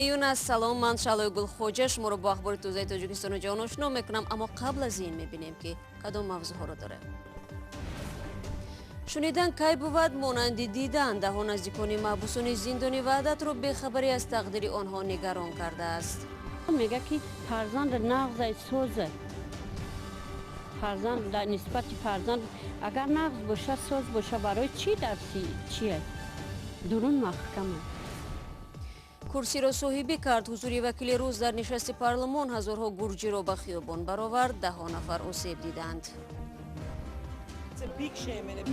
Июн аст. Салом, ман Шаълои Гулхоҷа шуморо бо ахбори тозаи Тоҷикистону ҷаҳон ошно мекунам, аммо қабл аз ин мебинем, ки кадом мавзӯъҳоро дорем. Шунидан кай бувад монанди дидан. Даҳо наздикони маҳбусони зиндони Ваҳдатро бехабарӣ аз тақдири онҳо нигарон кардааст. Мега, ки фарзанд нағзай, соза. Фарзанд дар нисбати фарзанд агар нағз боша, соз боша, барои чӣ дар чие дурун маҳкама? Курсиро соҳибӣ кард. Ҳузури вакили рус дар нишасти парлумон ҳазорҳо гурҷиро ба хиёбон баровард, даҳо нафар осеб диданд.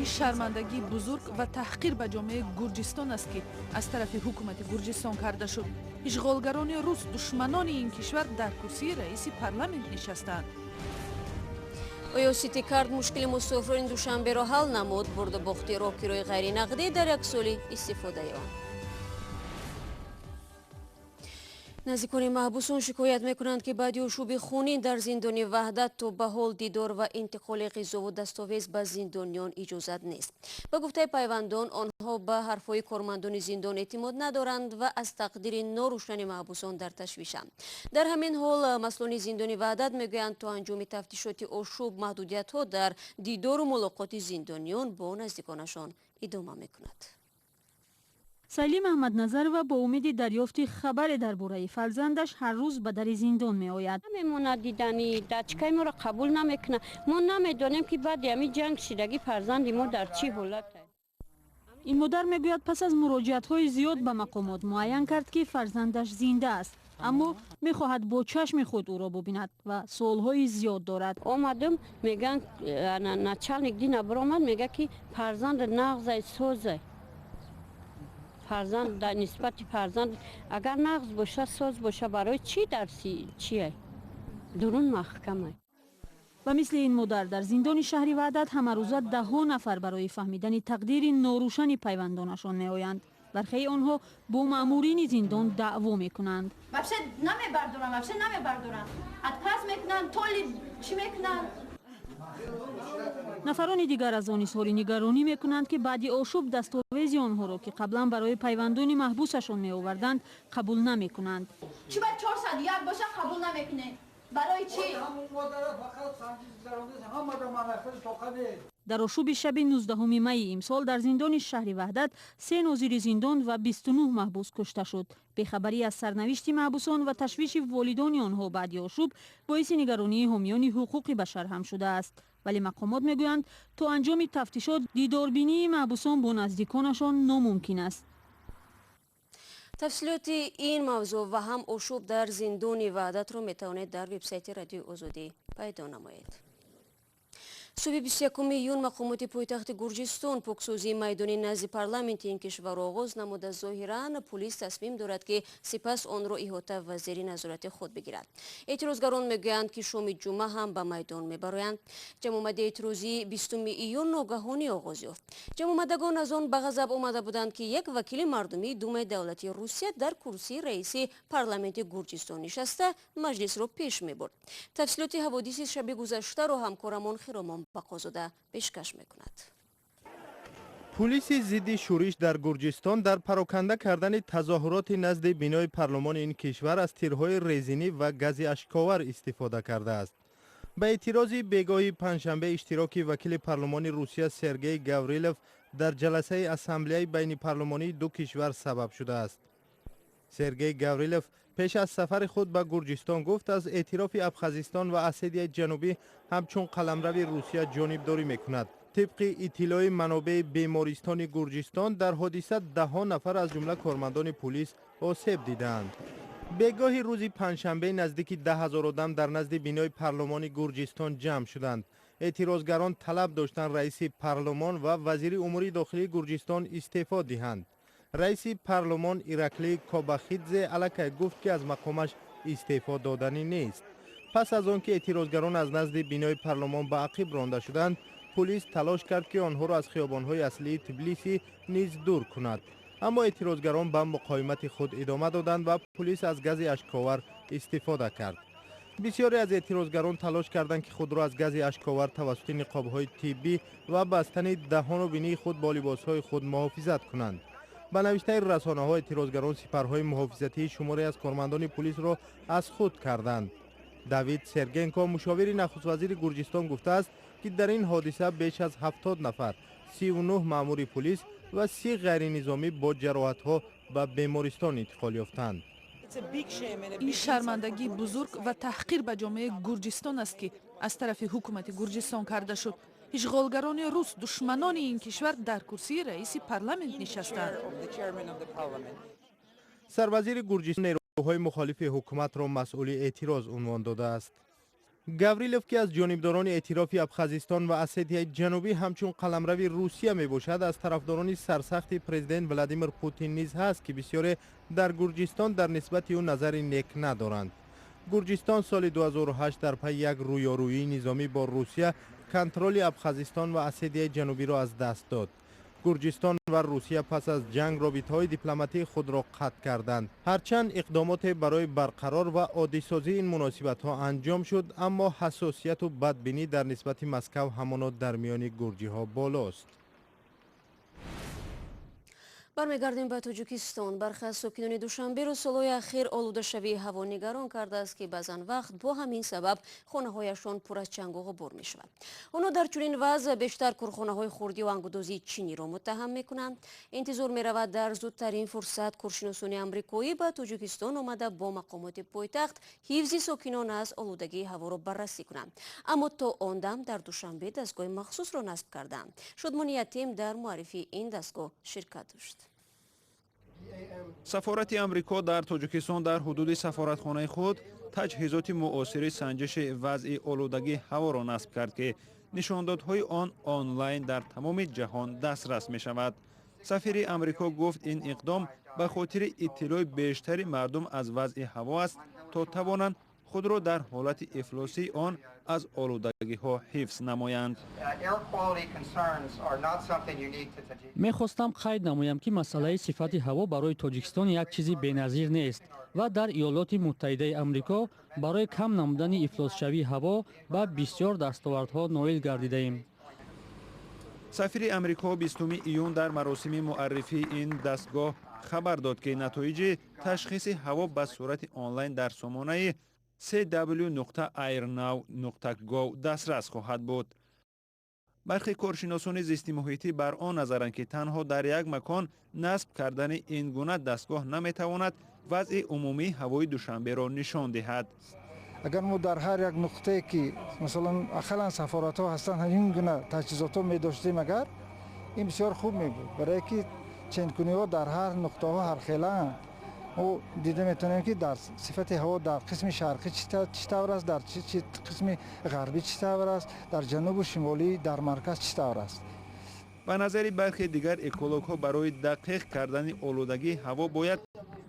Ин шармандагии бузург ва таҳқир ба ҷомеаи Гурҷистон аст, ки аз тарафи ҳукумати Гурҷистон карда шуд. Ишғолгарони рус, душманони ин кишвар, дар курсии раиси парламент нишастаанд. Оё Ситикарт мушкили мусофирони Душанберо ҳал намуд? Бурду бохти роҳкирои ғайринақдӣ дар як соли истифодаи он. Наздикони маҳбусон шикоят мекунанд, ки баъди ошӯби хунин дар зиндони Ваҳдат то ба ҳол дидор ва интиқоли ғизову дастовез ба зиндониён иҷозат нест. Ба гуфтаи пайвандон, онҳо ба ҳарфҳои кормандони зиндон эътимод надоранд ва аз тақдири норӯшани маҳбусон дар ташвишанд. Дар ҳамин ҳол, масъулони зиндони Ваҳдат мегӯянд, то анҷоми тафтишоти ошӯб маҳдудиятҳо дар дидору мулоқоти зиндониён бо наздиконашон идома мекунад. Салим Аҳмадназарова бо умеди дарёфти хабаре дар бораи фарзандаш ҳар рӯз ба дари зиндон меояд. Намемонад дидани, дачкаи моро қабул намекунад. Мо намедонем, ки баъди ҳамин ҷанг шидагӣ фарзанди мо дар чӣ ҳолат. Ин модар мегӯяд, пас аз муроҷиатҳои зиёд ба мақомот муайян кард, ки фарзандаш зинда аст, аммо мехоҳад бо чашми худ ӯро бубинад ва суолҳои зиёд дорад. Омадам, мегӯянд, начальник дина биромад, мега, ки фарзанд нағзай, созай. Фарзанд дар нисбати фарзанд агар нағз боша, соз боша, барои чӣ дар чие дурун маҳкама? Ба мисли ин модар дар зиндони шаҳри Ваҳдат ҳамарӯза даҳҳо нафар барои фаҳмидани тақдири норӯшани пайвандонашон меоянд. Бархеи онҳо бо маъмурини зиндон даъво мекунанд. Вообще намебардорам, вообще намебардорам, отказ мекунанд, толи чӣ мекунанд. Нафарони дигар аз он изҳори нигаронӣ мекунанд, ки баъди ошӯб дастовези онҳоро, ки қаблан барои пайвандони маҳбусашон меоварданд, қабул намекунанд. Чӣ ба 401 боша, қабул намекунед, барои чӣ? Дар ошӯби шаби 19 майи имсол дар зиндони шаҳри Ваҳдат се нозири зиндон ва 29 маҳбус кушта шуд. Бехабарӣ аз сарнавишти маҳбусон ва ташвиши волидони онҳо баъди ошӯб боиси нигаронии ҳомиёни ҳуқуқи башар ҳам шудааст. Вале мақомот мегӯянд, то анҷоми тафтишот дидорбинии маҳбусон бо наздиконашон номумкин аст. Тафсилоти ин мавзӯъ ва ҳам ошӯб дар зиндони Ваҳдатро метавонед дар вебсайти Радиои Озодӣ пайдо намоед. Субҳи 21 июн мақомоти пойтахти Гурҷистон поксозии майдони назди парламенти ин кишварро оғоз намуда, зоҳиран пулис тасмим дорад, ки сипас онро иҳота ва зери назорати худ бигирад. Эътирозгарон мегӯянд, ки шоми ҷумъа ҳам ба майдон мебароянд. Ҷамъомади эътирозии 20 июн ногаҳонӣ оғоз ёфт. Ҷамъомадагон аз он ба ғазаб омада буданд, ки як вакили мардумии Думаи давлатии Русия дар курсии раиси парламенти Гурҷистон нишаста, маҷлисро пеш мебурд. Тафсилоти ҳаводиси шаби гузаштаро ҳамкорамон Хиромон Бақозода пешкаш мекунад. Пулиси зидди шӯриш дар Гурҷистон дар пароканда кардани тазоҳуроти назди бинои парлумони ин кишвар аз тирҳои резинӣ ва гази ашковар истифода кардааст. Ба эътирози бегоҳи панҷшанбе иштироки вакили парлумони Русия Сергей Гаврилов дар ҷаласаи ассамблеяи байнипарлумонии ду кишвар сабаб шудааст. Сергей Гаврилов пеш аз сафари худ ба Гурҷистон гуфт, аз эътирофи Абхазистон ва Осетияи Ҷанубӣ ҳамчун қаламрави Русия ҷонибдорӣ мекунад. Тибқи иттилои манобеи бемористони Гурҷистон, дар ҳодиса даҳҳо нафар, аз ҷумла кормандони пулис, осеб дидаанд. Бегоҳи рӯзи панҷшанбе наздики 10 000 одам дар назди бинои парлумони Гурҷистон ҷамъ шуданд. Эътирозгарон талаб доштанд, раиси парлумон ва вазири умури дохилии Гурҷистон истеъфо диҳанд. Раиси парлумон Ираклий Кобахидзе аллакай гуфт, ки аз мақомаш истеъфо доданӣ нест. Пас аз он ки эътирозгарон аз назди бинои парлумон ба ақиб ронда шуданд, пулис талош кард, ки онҳоро аз хиёбонҳои аслии Тбилиси низ дур кунад, аммо эътирозгарон ба муқовимати худ идома доданд ва пулис аз гази ашковар истифода кард. Бисёре аз эътирозгарон талош карданд, ки худро аз гази ашковар тавассути ниқобҳои тиббӣ ва бастани даҳону бинии худ бо либосҳои худ муҳофизат кунанд. Ба навиштаи расонаҳо, эътирозгарон сипарҳои муҳофизатии шуморе аз кормандони пулисро аз худ карданд. Давид Сергенко, мушовири нахуствазири Гурҷистон, гуфтааст, ки дар ин ҳодиса беш аз 70 нафар, 39 маъмури пулис ва 30 ғайринизомӣ бо ҷароҳатҳо ба бемористон интиқол ёфтанд. Ин шармандагии бузург ва таҳқир ба ҷомеаи Гурҷистон аст, ки аз тарафи ҳукумати Гурҷистон карда шуд. Ишғолгарони рус, душманони ин кишвар, дар курсии раиси парламент нишастаанд. Сарвазири Гурҷистон нерӯҳои мухолифи ҳукуматро масъули эътироз унвон додааст. Гаврилов, ки аз ҷонибдорони эътирофи Абхазистон ва Осетияи Ҷанубӣ ҳамчун қаламрави Русия мебошад, аз тарафдорони сарсахти президент Владимир Путин низ ҳаст, ки бисёре дар Гурҷистон дар нисбати ӯ назари нек надоранд. Гурҷистон соли 2008 дар пайи як рӯёрӯии низомӣ бо Русия контроли Абхазистон ва Осетияи Ҷанубиро аз даст дод. Гурҷистон ва Русия пас аз ҷанг робитаҳои дипломатии худро қатъ карданд. Ҳарчанд иқдомоте барои барқарор ва оддисозии ин муносибатҳо анҷом шуд, аммо ҳассосияту бадбинӣ дар нисбати Москав ҳамоно дар миёни гурҷиҳо болост. Бармегардем ба Тоҷикистон. Бархе аз сокинони Душанберо солҳои ахир олудашавии ҳаво нигарон кардааст, ки баъзан вақт бо ҳамин сабаб хонаҳояшон пур аз чангу ғубор мешавад. Онҳо дар чунин вазъ бештар корхонаҳои хурдӣ ва ангудозии чиниро муттаҳам мекунанд. Интизор меравад, дар зудтарин фурсат коршиносони амрикоӣ ба Тоҷикистон омада, бо мақомоти пойтахт ҳифзи сокинон аз олудагии ҳаворо баррасӣ кунанд. Аммо то он дам дар Душанбе дастгоҳи махсусро насб карданд. Шодмони Ятим дар муаррифии ин дастгоҳ ширкат дошт. Сафорати Амрико дар Тоҷикистон дар ҳудуди сафоратхонаи худ таҷҳизоти муосири санҷиши вазъи олудагии ҳаворо насб кард, ки нишондодҳои он онлайн дар тамоми ҷаҳон дастрас мешавад. Сафири Амрико гуфт, ин иқдом ба хотири иттилои бештари мардум аз вазъи ҳаво аст, то тавонанд худро дар ҳолати ифлосии он аз олудагиҳо ҳифз намоянд. Мехостам қайд намоям, ки масъалаи сифати ҳаво барои Тоҷикистон як чизи беназир нест ва дар Иёлоти Муттаҳидаи Амрико барои кам намудани ифлосшавии ҳаво ба бисёр дастовардҳо ноил гардидаем. Сафири Амрико 20 июн дар маросими муаррифии ин дастгоҳ хабар дод, ки натоиҷи ташхиси ҳаво ба сурати онлайн дар сомонаи cw.airnow.gov дастрас хоҳад буд. Бархе коршиносони зистимуҳитӣ бар он назаранд, ки танҳо дар як макон насб кардани ин гуна дастгоҳ наметавонад вазъи умумии ҳавои Душанберо нишон диҳад. Агар мо дар ҳар як нуқтае, ки масалан ақаллан сафоратҳо ҳастанд, ҳамин гуна таҷҳизотҳо медоштем, агар ин бисёр хуб мебуд, барое ки ченкуниҳо дар ҳар нуқтаҳо ҳархелаанд. Мо дида метавонем, ки дар сифати ҳаво дар қисми шарқӣ чӣ тавр аст, дар қисми ғарбӣ чӣ тавр аст, дар ҷанубу шимолӣ, дар марказ чӣ тавр аст. Ба назари бархе дигар экологҳо, барои дақиқ кардани олудагии ҳаво бояд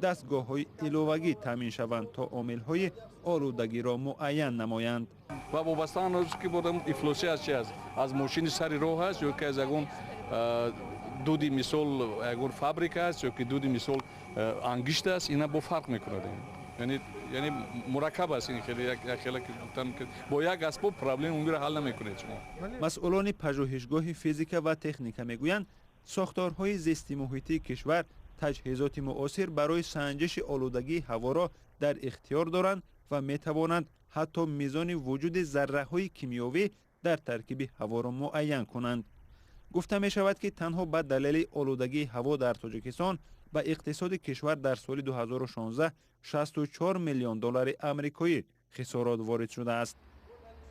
дастгоҳҳои иловагӣ таъмин шаванд, то омилҳои олудагиро муайян намоянд. Ва вобаста ки бодам ифлосӣ аз чи аст, аз мошини сари роҳ аст ё ки аз ягон дуди, мисол, ягон фабрика аст ё ки дуди, мисол, ангишт аст, ина бо фарқ мекунад. Яъне мураккаб аст ин, хеле як хеле ки гуфтам, бо як асбоб проблеми умумиро ҳал намекунед шумо. Масъулони пажӯҳишгоҳи физика ва техника мегӯянд, сохторҳои зистимуҳитии кишвар таҷҳизоти муосир барои санҷиши олудагии ҳаворо дар ихтиёр доранд ва метавонанд ҳатто мизони вуҷуди зарраҳои кимиёвӣ дар таркиби ҳаворо муайян кунанд. Гуфта мешавад, ки танҳо ба далели олудагии ҳаво дар Тоҷикистон ба иқтисоди кишвар дар соли 2016 64 миллион доллари амрикоӣ хисорот ворид шудааст.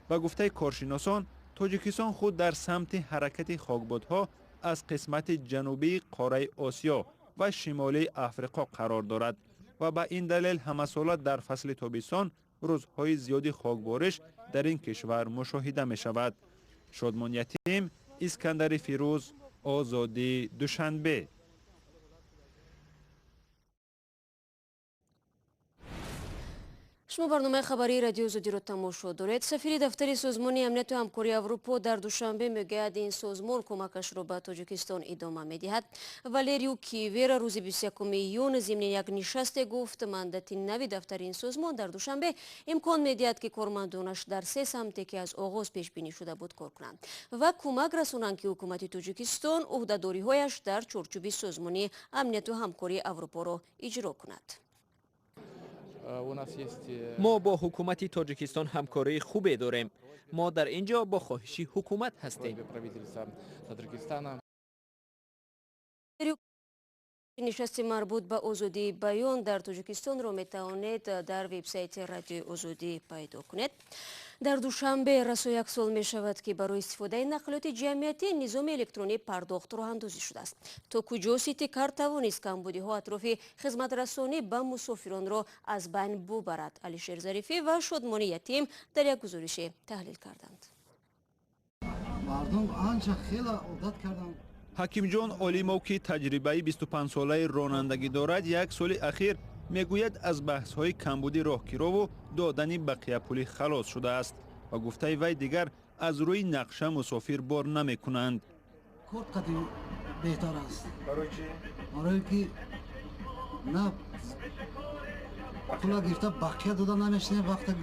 Ба гуфтаи коршиносон, Тоҷикистон худ дар самти ҳаракати хокбодҳо аз қисмати ҷанубии қораи Осиё ва шимолии Африқо қарор дорад ва ба ин далел ҳамасола дар фасли тобистон рӯзҳои зиёди хокбориш дар ин кишвар мушоҳида мешавад. Шодмон Ятим, Искандари Фирӯз, Озодӣ, Душанбе. Шумо барномаи хабарии Радиои Озодиро тамошо доред. Сафири дафтари Созмони Амнияту Ҳамкории Аврупо дар Душанбе мегӯяд, ин созмон кӯмакашро ба Тоҷикистон идома медиҳад. Валериу Кивера рӯзи 21 июн зимни як нишасте гуфт, мандати нави дафтари ин созмон дар Душанбе имкон медиҳад, ки кормандонаш дар се самте, ки аз оғоз пешбинӣ шуда буд, кор кунанд ва кӯмак расонанд, ки ҳукумати Тоҷикистон ӯҳдадориҳояш дар чорчӯби Созмони Амнияту Ҳамкории Аврупоро иҷро кунад. Мо бо ҳукумати Тоҷикистон ҳамкории хубе дорем. Мо дар ин ҷо бо хоҳиши ҳукумат ҳастем. Нишасти марбут ба озодии баён дар Тоҷикистонро метавонед дар вебсайти Радиои Озодӣ пайдо кунед. Дар Душанбе расо як сол мешавад, ки барои истифодаи нақлиёти ҷамъиятӣ низоми электронии пардохт роҳандозӣ шудааст. То куҷо Ситикарт тавонист камбудиҳо атрофи хизматрасонӣ ба мусофиронро аз байн бубарад? Алишер Зарифӣ ва Шодмони Ятим дар як гузорише таҳлил карданд. Мардум анча хеле одат карданд. Ҳакимҷон Олимов, ки таҷрибаи 25-солаи ронандагӣ дорад, як соли ахир мегӯяд, аз баҳсҳои камбуди роҳкирову додани бақияпулӣ халос шудааст. Ба гуфтаи вай, дигар аз рӯи нақша мусофир бор намекунанд. Корт қади беҳтар аст. Барои ки на пула гирифта бақия дода намешинем, вақта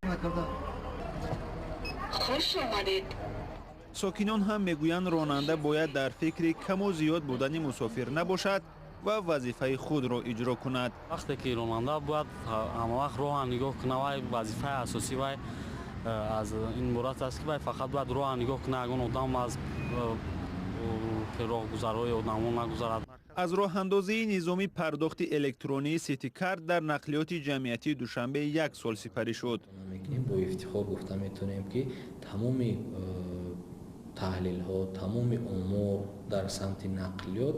накарда. Хуш омадед. Сокинон ҳам мегӯянд, ронанда бояд дар фикри каму зиёд будани мусофир набошад ва вазифаи худро иҷро кунад. Вақте ки ронанда бояд ҳамавақт роҳа нигоҳ кунад, вай вазифаи асосӣ вай аз ин иборат аст, ки вай фақат бояд роҳа нигоҳ кунад, ягон одам аз роҳгузарҳои одамон нагузарад. Аз роҳандозии низоми пардохти электронии Ситикарт дар нақлиёти ҷамъиятии Душанбе як сол сипарӣ шуд. Бо ифтихор гуфта метавонем, ки тамоми таҳлилҳо, тамоми омор дар самти нақлиёт,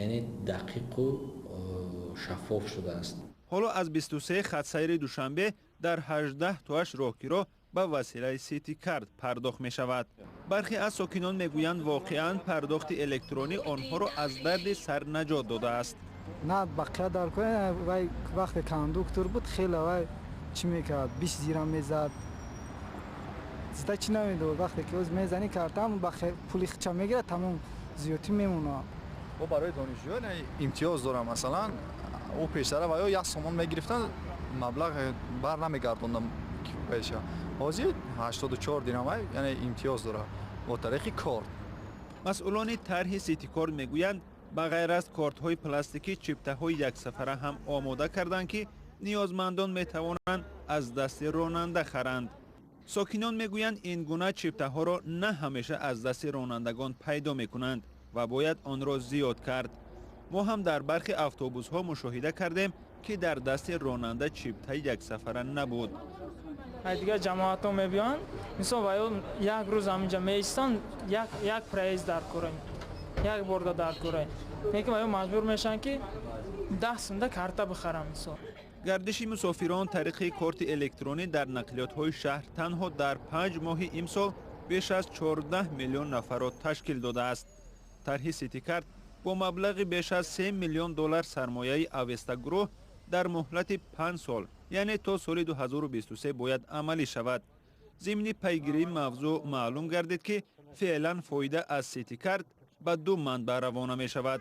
яъне дақиқу шаффоф шудааст. Ҳоло аз 23 хатсайри Душанбе дар 18 тоаш роҳкиро ба василаи Ситикарт пардохт мешавад. Бархе аз сокинон мегӯянд, воқеан пардохти электронӣ онҳоро аз дарди сар наҷот додааст. На бақия дар вай вақте кондуктор буд, хеле вай чӣ мекард, 20 дирам мезад, зида чӣ намедод. Вақте ки оз мезанӣ картам, пули хича мегирад, тамом зиёдтӣ мемонад. Мо барои донишҷӯён имтиёз дорам. Масалан, ӯ пештара ва ё як сомон мегирифтанд, маблағ бар намегардондам пеша. Ҳозир 84 дирам, яъне имтиёз дорад бо тариқи корт. Масъулони тарҳи Ситикорт мегӯянд, ба ғайр аз кортҳои пластикӣ чиптаҳои яксафара ҳам омода карданд, ки ниёзмандон метавонанд аз дасти ронанда харанд. Сокинон мегӯянд, ин гуна чиптаҳоро на ҳамеша аз дасти ронандагон пайдо мекунанд ва бояд онро зиёд кард. Мо ҳам дар бархе автобусҳо мушоҳида кардем, ки дар дасти ронанда чиптаи яксафара набуд. Дигар ҷамоатҳо мебиёнд, мисол ва як рӯз ҳаминҷа меистанд, як проезд дар кора, як борда дар кора, лекин ва маҷбур мешаванд, ки 10 сумда карта бихаранд, мисол. Гардиши мусофирон тариқи корти электронӣ дар нақлиётҳои шаҳр танҳо дар 5 моҳи имсол беш аз 14 миллион нафарро ташкил додааст. Тарҳи Ситикарт бо маблағи беш аз 3 миллион доллар сармояи Авестагурӯҳ дар муҳлати 5 сол, яъне то соли 2023 бояд амалӣ шавад. Зимни пайгирии мавзӯъ маълум гардид, ки феълан фоида аз Ситикарт ба ду манбаъ равона мешавад.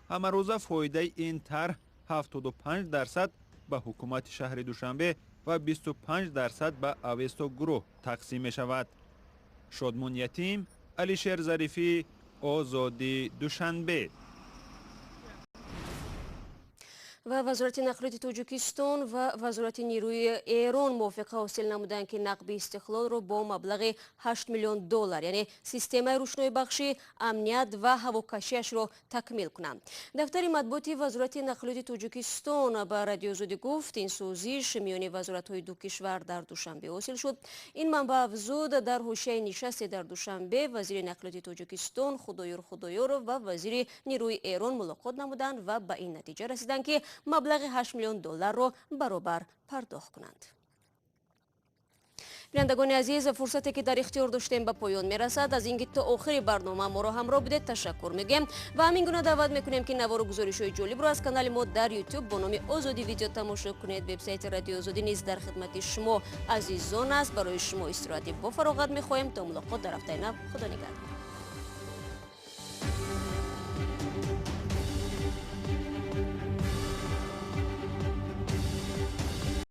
Ҳамарӯза фоидаи ин тарҳ 75% ба ҳукумати шаҳри Душанбе ва 25% ба Авестогурӯҳ тақсим мешавад. Шодмон Ятим, Алишер Зарифӣ, Озодӣ, Душанбе. Ва Вазорати нақлиёти Тоҷикистон ва Вазорати нерӯи Эрон мувофиқа ҳосил намуданд, ки нақби Истиқлолро бо маблағи 8 миллион доллар, яъне системаи рӯшноибахшӣ, амният ва ҳавокашиашро такмил кунанд. Дафтари матбуоти Вазорати нақлиёти Тоҷикистон ба Радиои Озодӣ гуфт, ин созиш миёни вазоратҳои ду кишвар дар Душанбе ҳосил шуд. Ин манбаъ афзуд, дар ҳошияи нишасте дар Душанбе вазири нақлиёти Тоҷикистон Худоёр Худоёров ва вазири нерӯи Эрон мулоқот намуданд ва ба ин натиҷа расиданд, ки маблағи 8 миллион долларро баробар пардохт кунанд. Бинандагони азиз, фурсате ки дар ихтиёр доштем ба поён мерасад. Аз ин ки то охири барнома моро ҳамроҳ будед, ташаккур мегӯем ва ҳамин гуна даъват мекунем, ки навору гузоришҳои ҷолибро аз канали мо дар YouTube бо номи Озодӣ Видео тамошо кунед. Вебсайти Радиои Озодӣ низ дар хидмати шумо азизон аст. Барои шумо истироҳати бо фароғат мехоҳем. То мулоқот дар ҳафтаи нав, Худо нигаҳдор.